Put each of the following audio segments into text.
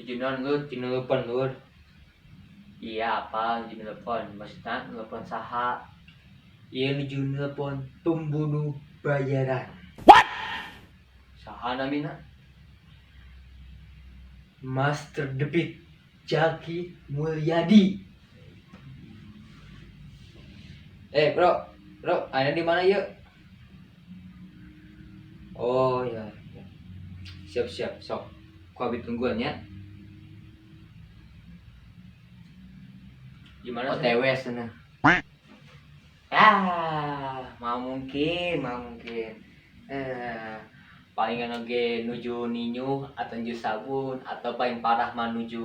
Nuju naon lur, tinelepon lur. Iya apa nuju nelepon, maksudna nelepon saha? Iya nuju nelepon pembunuh bayaran. What? Saha namina? Master Debit Jaki Mulyadi. Bro, bro, ada di mana yuk? Oh ya, ya. Siap siap, sok. Ku abi tungguan ya. Gimana? OTW sana. Ah, mau mungkin, mau mungkin. Palingan oge nuju ninyu atau nuju sabun atau paling parah mah nuju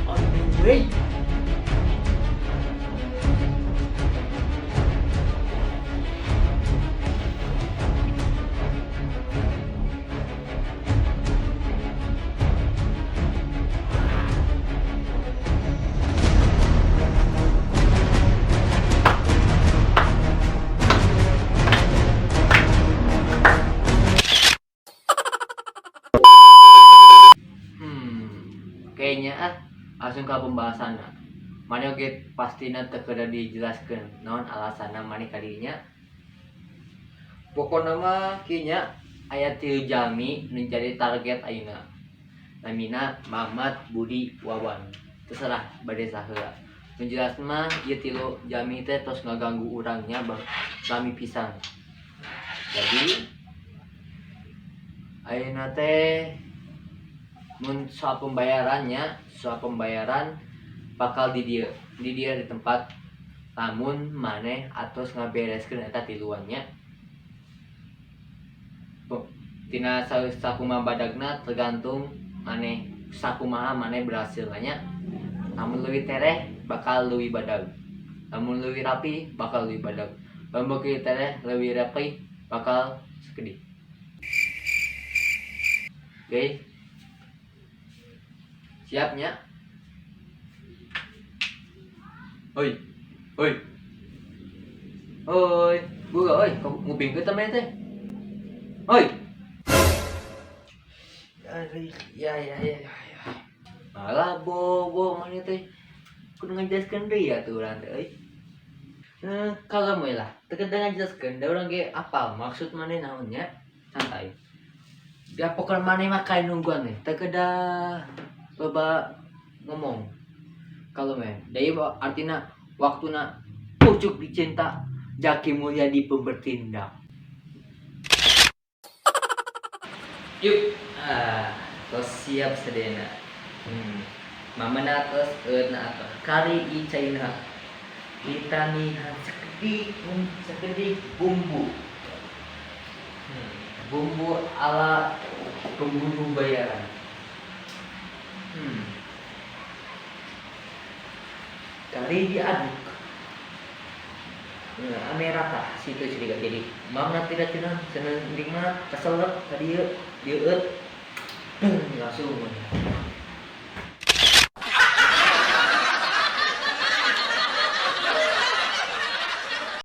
on the way. Kayaknya langsung ke pembahasan. Mana oge pastina teu kedah dijelaskeun naon alasanna maneh ka dirinya. Pokona mah kieu nya aya 3 jalmi nu jadi target ayeuna. Namina Mamat, Budi, Wawan. Terserah bade saheula. Nu jelas mah ieu 3 jalmi teh tos ngaganggu urang nya lami pisan. Jadi ayeuna teh mun soal pembayarannya, soal pembayaran bakal di dieu, di dieu di tempat lamun maneh atos ngabereskeun eta tiluannya. Tina sakumaha badagna tergantung maneh sakumaha maneh berhasil nya. Lamun leuwih tereh bakal leuwih badag. Lamun leuwih rapi bakal leuwih badag. Lamun beuki tereh leuwih rapi bakal sekedih. Oke. Siapnya? Oi. Oi. Oi, buka oi, kok ngupingkeun teh maneh teh? Oi. Ya ya ya ya ya. Malah bobo maneh teh. Kudu ngajelaskeun deui atuh urang teh euy. Kalau moe lah, teu kedah ngajelaskeun da urang ge apal maksud maneh naon nya. Santai. Da pokona maneh mah kae nungguan teh, teu kedah loba ngomong. Kalau meh, da ieu artina waktuna pucuk dicinta Jaki Mulyadi pembertindak. Yuk, tos siap sedena. Mamana tos eutna atuh kari i caina. Ditamihan sekedik bumbu. Bumbu ala pembunuh bayaran. Kari diaduk. Nah, ame rata situ curiga jadi mamna tidak cenah cenah nikmat keselak tadi dieu langsung.